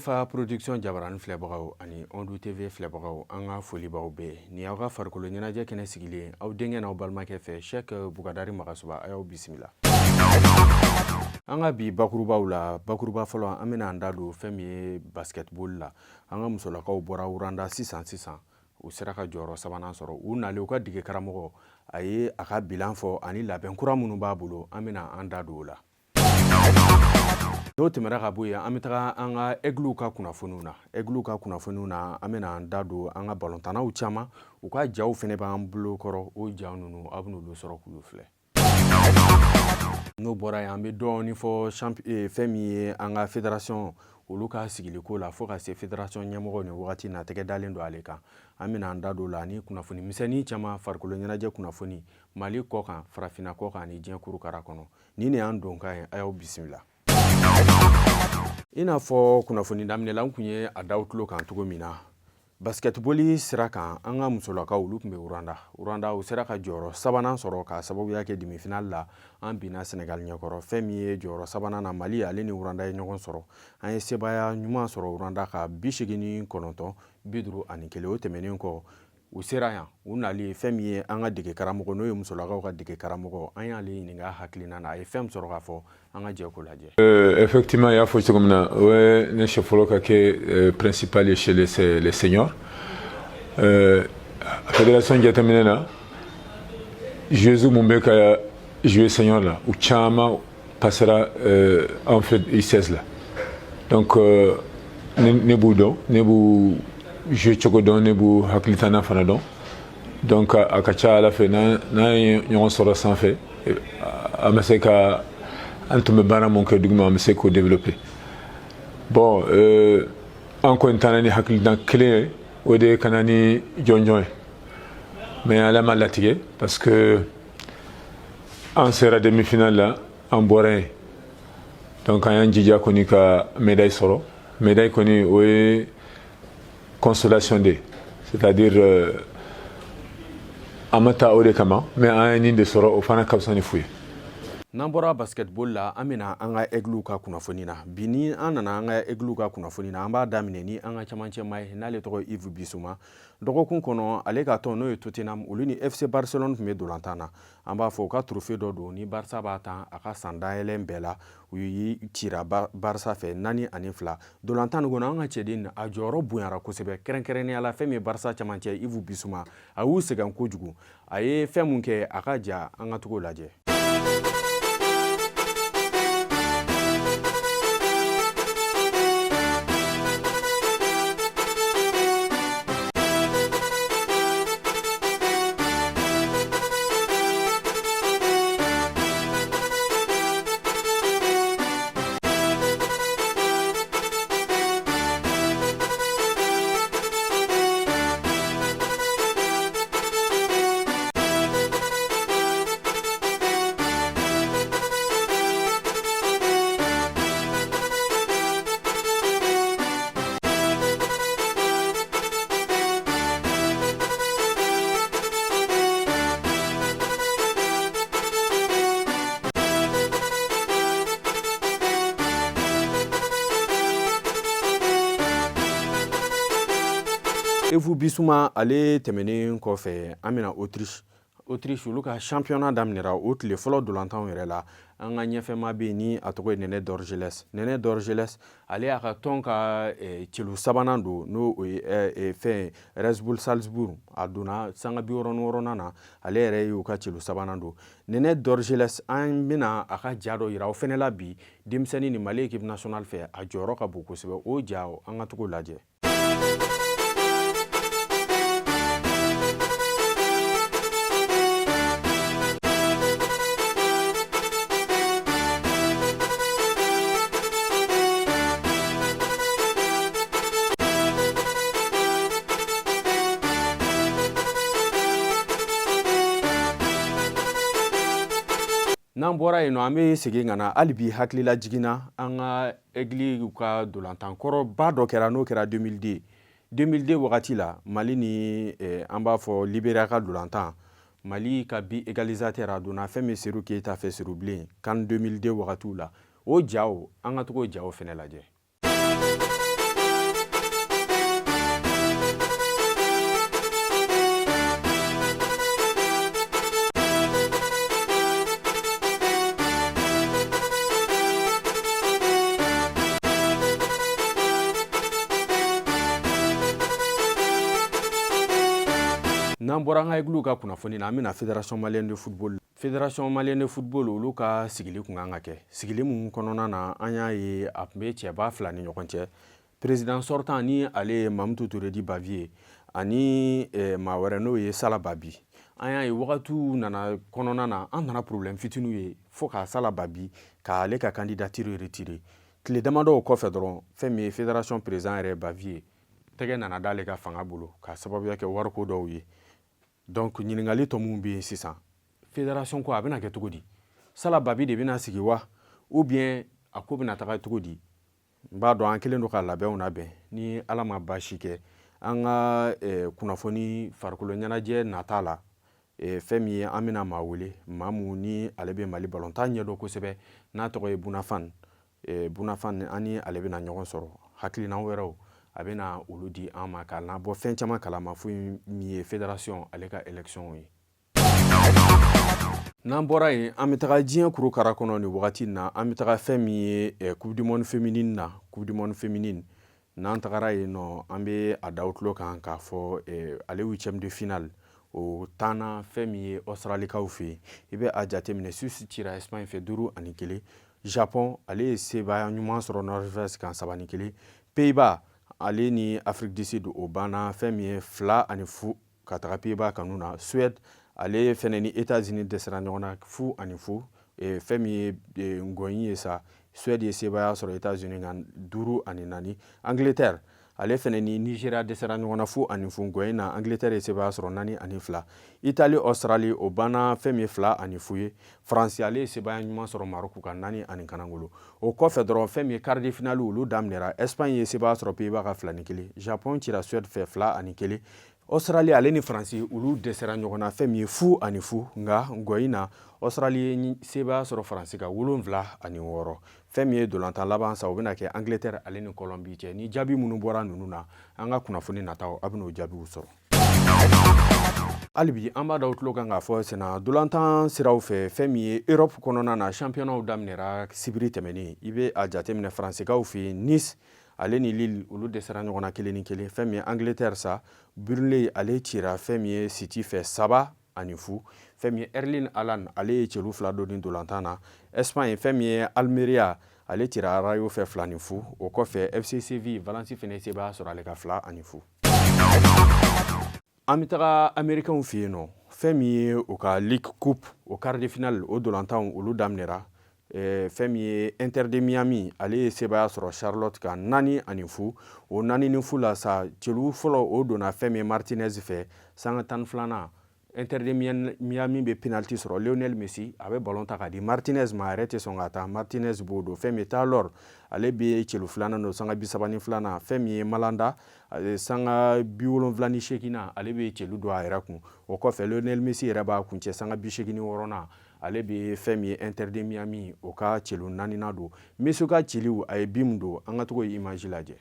Alpha Production jabarani filɛbagaw ani Ondu TV filɛbagaw, an ka foli b'aw bɛɛ. Nin y'aw ka farikolo ɲɛnajɛ kɛnɛ sigilen aw denkɛ n'aw balimakɛ fɛ, Cheikh Bukadari Magasuba. A y'aw bisimila. An ka bi bakurubaw la, bakuruba fɔlɔ, an bɛna an da don fɛn min ye basketball la. An ka musolakaw bɔra Rwanda sisan sisan, u sera ka jɔyɔrɔ sabanan sɔrɔ. U nalen, u ka dege karamɔgɔ a ye a ka bilan fɔ ani labɛn kura minnu b'a bolo, an bɛna an da don o la. N'o tɛmɛra ka bɔ yen, an bɛ taga an ka Aiglew ka kunnafoniw na. Aiglew ka kunnafoniw na, an bɛna an da don an ka balontannaw caman, u ka jaw fɛnɛ b'an bolo kɔrɔ. O jaw ninnu, aw bɛn'olu sɔrɔ k'olu filɛ. N'o bɔra yen, an bɛ dɔɔnin fɔ fɛn min ye an ka fédération, olu ka sigiliko la, fo ka se fédération ɲɛmɔgɔ ni wagati na tɛgɛ dalen don ale kan. An bɛna an da don o la ani kunnafoni misɛnnin caman, farikolo ɲɛnajɛ kunnafoni, Mali kɔ kan, farafinna kɔ kan ani diɲɛ kurukara kɔnɔ. Nin de y'an donkan ye, a y'aw bisimila. I n'a fɔ kunnafoni daminɛ la, n kun ye a d'aw tulo kan cogo min na, basketball sira kan, an ka musolakaw, olu tun bɛ Rwanda. Rwanda, u sera ka jɔyɔrɔ sabanan sɔrɔ k'a sababuya kɛ demi-finale la, an binna Senegal ɲɛkɔrɔ. Fɛn min ye jɔyɔrɔ sabanan na, Mali ale ni Rwanda ye ɲɔgɔn sɔrɔ. An ye sebaaya ɲuman sɔrɔ Rwanda ka 89, 51. O tɛmɛnen kɔ, u sera yan. U nali, fɛn min ye an ka dege karamɔgɔ, n'o ye musolakaw ka dege karamɔgɔ, an y'ale ɲininka hakilina na, a ye fɛn min sɔrɔ k'a fɔ, an ka jɛ k'o lajɛ. Effectivement, i y'a fɔ cogo min na, o ye ne siɲɛ fɔlɔ ka kɛ principal ye chez les seniors. Fédération jateminɛ na, joueuses mun bɛ ka jouer senior la, u caman passera en fait U16 la. Donc ne b'u dɔn, ne b'u jouer cogo dɔn, ne b'u hakilitana fana dɔn. Donc a ka ca ala fɛ, n'an ye ɲɔgɔn sɔrɔ sanfɛ, an bɛ se ka an tun bɛ baara mun kɛ duguma, an bɛ se k'o développer. Bon, an kɔni taara ni hakilina kelen ye, o de ye ka na ni jɔnjɔn ye. Mais ala ma latigɛ, parce que an sera demi-finale la, an bɔra yen. Donc an y'an jija kɔni ka médaille sɔrɔ. Médaille kɔni, o ye consolation de ye, c'est-à-dire an ma taa o de kama, mais an ye nin de sɔrɔ, o fana ka fisa ni fu ye. N'an bɔra basketball la, an bɛna an ka Aiglew ka kunnafoni na. Bi ni an nana an ka Aiglew ka kunnafoni na, an b'a daminɛ ni an ka camancɛma ye, n'ale tɔgɔ Yves Bissouma. Dɔgɔkun kɔnɔ, ale ka tɔn, n'o ye Tottenham, olu ni FC Barcelone tun bɛ dolantan na. An b'a fɔ u ka trophée dɔ don ni Barça b'a tan a ka san dayɛlɛn bɛɛ la. U y'i cira Barça fɛ 4-2. Dolantan nin kɔnɔ, an ka cɛden a jɔyɔrɔ bonyara kosɛbɛ, kɛrɛnkɛrɛnnenya la fɛn min ye Barça camancɛ Yves Bissouma, a y'u sɛgɛn kojugu. A ye fɛn mun kɛ, a ka ja, an ka togo lajɛ. Yves Bissouma ale tɛmɛnen kɔfɛ, an bɛna Autriche. Autriche, olu ka championnat daminɛra. O tile fɔlɔ dolantanw yɛrɛ la, an ka ɲɛfɛma bɛ yen ni a tɔgɔ ye Nene Dorgeles. Nene Dorgeles, ale y'a ka tɔn ka celu sabanan don, n'o o ye fɛn Red Bull Salzbourg. A donna sanga 66nan na, ale yɛrɛ y'u ka celu sabanan don. Nene Dorgeles, an bɛna a ka ja dɔ yira aw fɛnɛ la bi. Denmisɛnnin ni Mali équipe nationale fɛ, a jɔyɔrɔ ka bon kosɛbɛ. O ja, an ka togo lajɛ. N'an bɔra yen nɔ, an bɛ segin ka na hali bi hakilila jiginna an ka Aigle ka dolantan kɔrɔba dɔ kɛra, n'o kɛra 2002. 2002 wagati la, Mali ni an b'a fɔ Liberia ka dolantan, Mali ka but égalisateur a donna fɛn min Seru Keyita fɛ, Seru Bilen, CAN 2002 wagatiw la. O jaw, an ka togo jaw fɛnɛ lajɛ. N'an bɔra an ka Aigles ka kunnafoni na, an bɛna Fédération malienne de football. Fédération malienne de football, olu ka sigili kun kan ka kɛ, sigili mun kɔnɔna na, an y'a ye a tun bɛ cɛba fila ni ɲɔgɔn cɛ, président sortant ni ale ye Mamutu Ture dit Bavieux ani maa wɛrɛ n'o ye Sala Babi. An y'a ye wagatiw nana kɔnɔna na, an nana problème fitininw ye fo ka Sala Babi k'ale ka candidature retirer. Tile damadɔw kɔfɛ dɔrɔn, fɛn min ye fédération président yɛrɛ Bavieux tɛgɛ nana d'ale ka fanga bolo k'a sababuya kɛ wariko dɔw ye. Donc ɲininkali tɔ mun bɛ yen sisan, fédération ko a bɛna kɛ cogo di? Sala Babi de bɛna sigi wa, ou bien a ko bɛna taga cogo di? N b'a dɔn an kɛlen don ka labɛnw labɛn. Ni Ala ma baasi kɛ, an ka kunnafoni farikolo ɲɛnajɛ nata la, fɛn min ye an bɛna maa wele, maa mun ni ale bɛ Mali balontan ɲɛdɔn kosɛbɛ, n'a tɔgɔ ye Bunafan. Bunafan, an ni ale bɛna ɲɔgɔn sɔrɔ, hakilina wɛrɛw a bɛna olu di an ma k'a bɔ fɛn caman kalama fo min ye fédération ale ka élection ye. N'an bɔra yen, an bɛ taga diɲɛ kurukara kɔnɔ. Nin wagati na, an bɛ taga fɛn min ye Coupe du monde féminine na. Coupe du monde féminine, n'an tagara yen nɔ, an bɛ a da tulo kan k'a fɔ ale huitième de finale o tanna fɛn min ye Australikaw fɛ yen. I bɛ a jateminɛ, Suisse cira Espagne fɛ 5-1. Japon, ale ye sebaaya ɲuman sɔrɔ Norvège kan 3-1. Pays-Bas, ale ni Afrique du Sud, o banna fɛn min ye 2-0 ka taga Pays-Bas kanu na. Suède, ale fɛnɛ ni États-Unis dɛsɛra ɲɔgɔn na 0-0. Fɛn min ye ngɔyi ye sa, Suède ye sebaaya sɔrɔ États-Unis kan 5-4. Angleterre, ale fɛnɛ ni Nigeria dɛsɛra ɲɔgɔn na 0-0. Ngɔyi na, Angleterre ye sebaaya sɔrɔ 4-2. Italie, Australie, o banna fɛn min ye 2-0 ye. Faransi, ale ye sebaaya ɲuman sɔrɔ Maroc kan 4-0. O kɔfɛ dɔrɔn, fɛn min ye quart de finale, olu daminɛra. Espagne ye sebaaya sɔrɔ Pays-Bas ka 2-1. Japon cira Suède fɛ 2-1. Australie, ale ni Faransi, olu dɛsɛra ɲɔgɔn na fɛn min ye 0-0. Nka ngɔyi na, Australie ye sebaaya sɔrɔ Faransi ka 7-6. Fɛn min ye dolantan laban sa, o bɛna kɛ Angleterre ale ni Colombie cɛ. Ni jaabi minnu bɔra ninnu na, an ka kunnafoni nataw, a bɛn'o jaabiw sɔrɔ. Hali bi, an b'a da tulo kan k'a fɔ senna dolantan siraw fɛ, fɛn min ye Europe kɔnɔna na, championnat daminɛra sibiri tɛmɛnen. I bɛ a jateminɛ, Faransikaw fɛ yen, Nice ale ni Lille, olu dɛsɛra ɲɔgɔn na 1-1. Fɛn min ye Angleterre sa, Burnley, ale cira fɛn min ye City fɛ 3-0. Fɛn min ye Erling Haaland, ale ye celu fila don ni dolantan na. Espagne, fɛn min ye Almeria, ale cira Rayo fɛ 2-0. O kɔfɛ, FC Séville, Valence fɛnɛ sebaaya sɔrɔ ale ka 2-0. An bɛ taga Américains fɛ yen nɔ. Fɛn min ye u ka League Coupe, o quart de finale, o dolantanw, olu daminɛra. Fɛn min ye Inter de Miami, ale ye sebaaya sɔrɔ Charlotte kan 4-0. O 4-0 la sa, celu fɔlɔ o donna fɛn min ye Martinez fɛ sanga 12nan. Inter de Miami bɛ penalty sɔrɔ. Lionel Messi, a bɛ ballon ta k'a di Martinez ma, a yɛrɛ tɛ sɔn ka taa, Martinez b'o don. Fɛn min ye Taylor, ale bɛ celu filanan don sanga 32nan. Fɛn min ye Malanda, sanga 78nan, ale bɛ celu don a yɛrɛ kun. O kɔfɛ, Lionel Messi yɛrɛ b'a kuncɛ sanga 86nan, ale bɛ fɛn min ye Inter de Miami o ka celu naaninan don. Messi ka celiw, a ye bi min don, an ka to image lajɛ.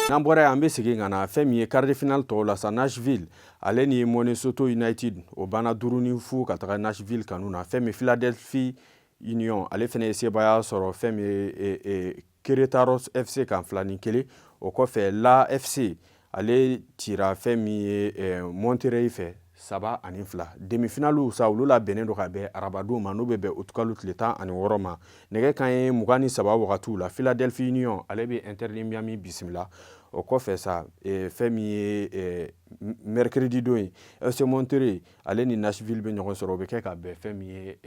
N'an bɔra yen, an bɛ segin ka na fɛn min ye quart de finale tɔw la sa. Nashville, ale ni Minnesota United, o banna 5-0 ka taga Nashville kanu na. Fɛn min Philadelphia Union, ale fɛnɛ ye sebaaya sɔrɔ fɛn min ye Querétaro FC kan 2-1. O kɔfɛ, LAFC, ale cira fɛn min ye Monterrey fɛ 3-2. Demi-finale sa, olu labɛnnen don ka bɛn arabadon ma, n'o bɛ bɛn utukalo tile 16 ma, nɛgɛ kanɲɛ 23 wagatiw la. Philadelphia Union, ale bɛ Inter de Miami bisimila. O kɔfɛ sa, fɛn min ye mercredi don ye, FC Monterrey, ale ni Nashville bɛ ɲɔgɔn sɔrɔ. O bɛ kɛ ka bɛn fɛn min ye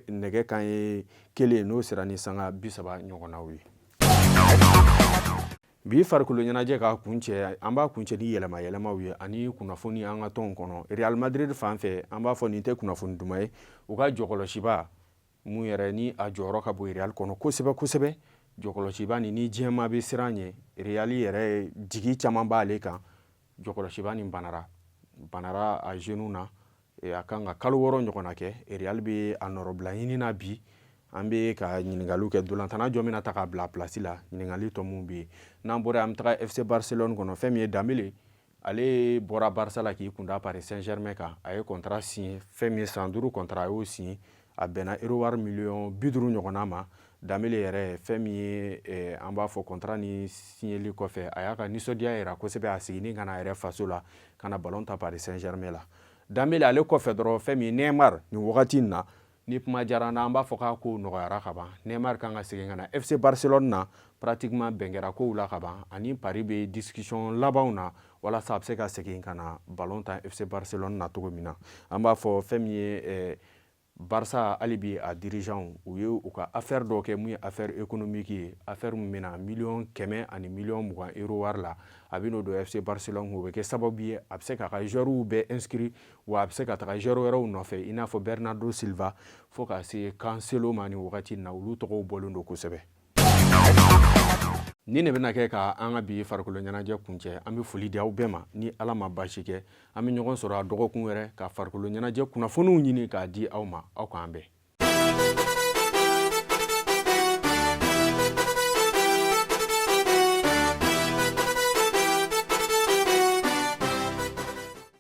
nɛgɛ kanɲɛ 1, n'o sera ni sanga 30 ɲɔgɔnnaw ye. Bi farikolo ɲɛnajɛ ka kuncɛ, an b'a kuncɛ ni yɛlɛma yɛlɛmaw ye ani kunnafoni an ka tɔnw kɔnɔ. Real Madrid fan fɛ, an b'a fɔ nin tɛ kunnafoni duman ye. U ka jɔkɔlɔsiba mun yɛrɛ ni a jɔyɔrɔ ka bon Real kɔnɔ kosɛbɛ kosɛbɛ, jɔkɔlɔsiba nin ni diɲɛmaa bɛ siran ɲɛ, Real yɛrɛ jigi caman b'ale kan, jɔkɔlɔsiba nin banara a genou na. A kan ka kalo 6 ɲɔgɔnna kɛ. Real bɛ a nɔrɔbila ɲini na. Bi an bɛ ka ɲininkaliw kɛ, dolantana jɔn bɛna ta k'a bila place la, ɲininkali tɔ mun bɛ yen. N'an bɔra yen, an bɛ taga FC Barcelone kɔnɔ. Fɛn min ye Dembele, Ale bɔra Barça la k'i kunda Paris Saint-Germain kan. A ye contrat signé, fɛn min ye san 5 contrat, a y'o signé, a bɛnna euro wari miliyɔn 50 ɲɔgɔnna ma. Dembele yɛrɛ, fɛn min ye an b'a fɔ, contrat ni signeli kɔfɛ, a y'a ka nisɔndiya yira kosɛbɛ a seginni ka na a yɛrɛ faso la, ka na ballon ta Paris Saint-Germain la. Dembele ale kɔfɛ dɔrɔn, fɛn min ye Neymar, nin wagati in na, ni kuma diyara n na, an b'a fɔ k'a ko nɔgɔyara ka ban. Neymar kan ka segin ka na FC Barcelone na. Pratiquement bɛn kɛra kow la ka ban, ani Paris bɛ discussion labanw na walasa a bɛ se ka segin ka na ballon ta FC Barcelone na cogo min na. An b'a fɔ fɛn min ye Barça, hali bi a dirigeant, u ye u ka affaire dɔ kɛ, mun ye affaire économique ye, affaire min bɛna 120 miliyɔn euro wari la, a bɛ n'o don FC Barcelone. O bɛ kɛ sababu ye a bɛ se k'a ka joueurs bɛɛ inscrit, wa a bɛ se ka taga joueur wɛrɛw nɔfɛ, i n'a fɔ Bernardo Silva, fo ka se Cancelo ma. Nin wagati in na, olu tɔgɔw bɔlen don kosɛbɛ. Ni ne bɛna kɛ ka an ka bi farikolo ɲɛnajɛ kuncɛ, an bɛ foli di aw bɛɛ ma. Ni Ala ma baasi kɛ, an bɛ ɲɔgɔn sɔrɔ a dɔgɔkun wɛrɛ ka farikolo ɲɛnajɛ kunnafoniw ɲini k'a di aw ma. Aw k'an bɛn.